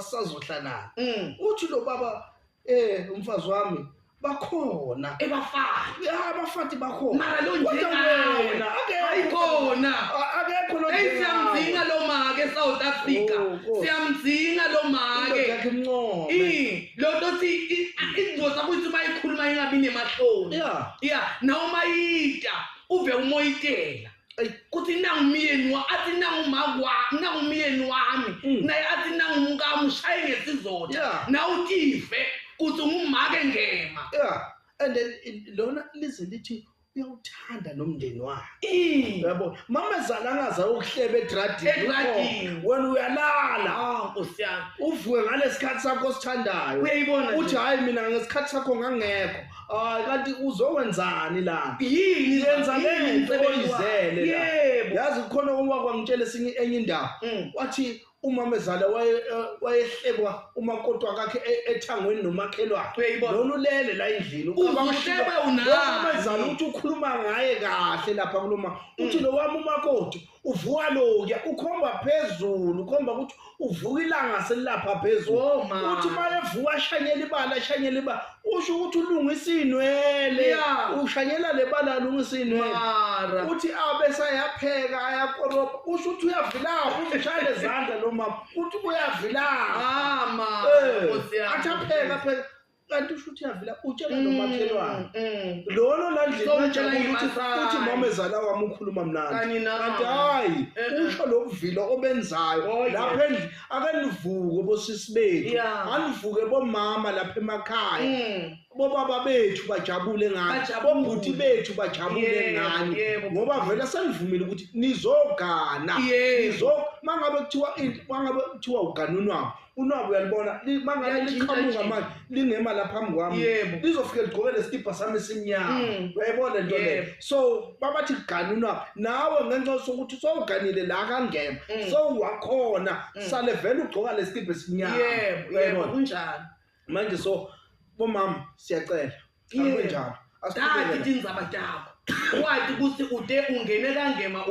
Sazohlalana. Uthi lo baba, umfazi wami bakhona. Ebafati. Ya, abafati bakhona. Mara lo Kodwa njengawe wena, akekho. Ayikhona. Akekho lo Hey, njengawe. siyamdzinga lo make eSouth Africa. Oh, Nkosi. Siyamdzinga lo Indoda make. yakhe imncome. Lo nto thi ingozi ukuthi mayikhuluma ingabi nemahloni. Yeah, noma yita uve umoyitela. Eyi. Kuthi nangumyeni wa athi nangumama wa nangumyeni wami naye athi nangumkami ushaye ngesizotha. Nawutive kuthi ngumake ngema. Yeah, and then lona lize lithi uyawuthanda nomndeni wakhe. Yabo, mamezala angaza ukuhleba edradini. Edradini. Wena uyalala. Ah, Nkosi yami. Uvuke ngalesikhathi sakho osithandayo. Uyayibona nje. Uthi hayi mina ngesikhathi sakho ngangekho. Hayi kanti uzokwenzani la? Yini Yenza yini lento umsebenzi wakho? oyizele la. Yebo. Yazi kukhona uma kwangitshela esinye enye indaba. Wathi umamezala wayehlekwa umakoti wakhe ethangweni nomakhelwane. Uyayibona. Lona ulele la endlini. Uze Ucabanga ukuthi uhlebe unani. lo mamezala uthi ukhuluma ngaye kahle lapha kuloma. Uthi lo wami umakoti uvuka lokuya ukhomba phezulu, ukhomba ukuthi uvuka ilanga selilapha phezulu. Oh, ma. Uthi mayevuka ashanyela ibala, ashanyela ibala, usho ukuthi ulungisa inwele. Ushanyela le bala alungisa inwele. Mara. Uthi abe sayapheka ayakoropa, usho ukuthi uyavilapha, uthi ushaya lezandla lo mama, uthi uyavilapha. Ah, ma. Nkosi yami. Athi apheka apheka, kanti usho ukuthi uyavila, utshela nomakhelwane. Lolo la ndlini So, utshela wajabula ukuthi imasai. uthi mamezala wami ukhuluma mnandi. Kani na. Kanti hayi, usho lo mvilo obenzayo Oh, yes. lapha endlini. Ake nivuke bosisi bethu, anivuke bomama lapha emakhaya. Bobaba bethu bajabule ngani, Bajabule. bobhuti bethu bajabule ngani, ngoba vele senivumile ukuthi nizogana. Mangabe kuthiwa mangabe kuthiwa ugana unwabu, unwabu uyalibona, mangabe Liyatshintsha liqhamuka nje. manje lingema lapha phambi kwami, lizofike ligqoke lesikibha sami esimnyama. Uyayibona lento leyo? So babathi gana unwabu, nawe ngenxa sokuthi sowuganile la kangema, sowuwakhona, sale vele ugqoka lesikibha esimnyama. Yebo, Uyayibona? kunjalo. Manje so bomama siyacela. Akunjalo. Dati Asiqhubeke. tindzaba takho. Wathi ukuthi ude ungene kangema.